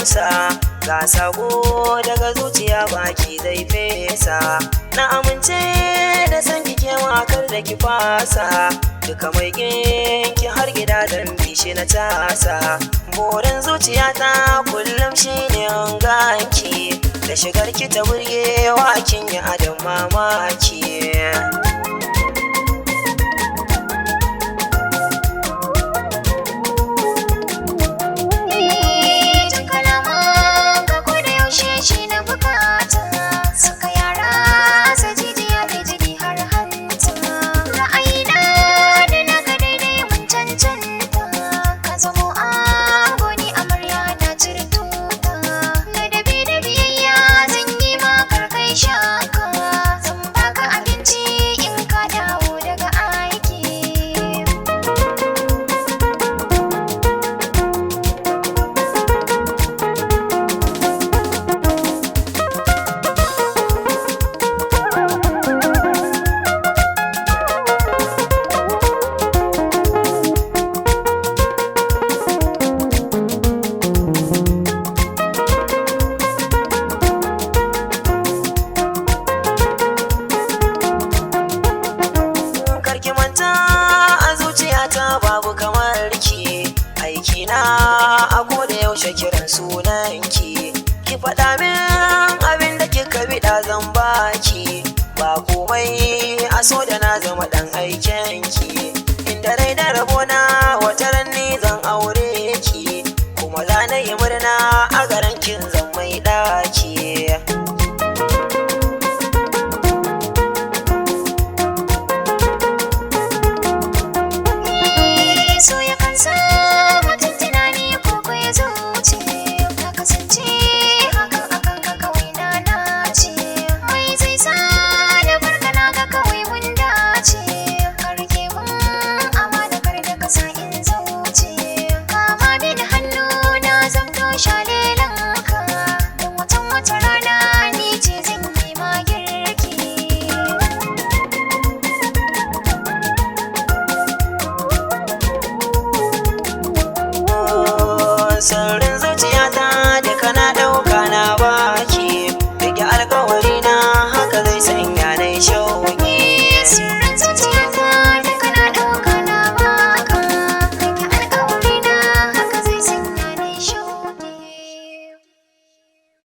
amsa. Ga sako daga zuciya baki zai fesa. Na amince da san ki ke kar da ki fasa. Duka mai ki har gida dan bishi na tasa. Burin zuciyata kullum shine in ganki. Da shigar ki ta burgewa kin yi adon mamaki. Jin kalaman ka ko da yaushe shi na bukata. Saka yara sa jijiya da jini har hanta. Ra'ayina da naka daidai mun cancanta. Ka zamo ango ni amarya na cire tuta. Ladabi da biyayya zan yi ma kar kai shaka. Zan baka abinci in ka dawo daga aiki. Karki manta a zuciyata babu kamar ki. Aikina a koda yaushe kiran sunanki. Ki faɗa min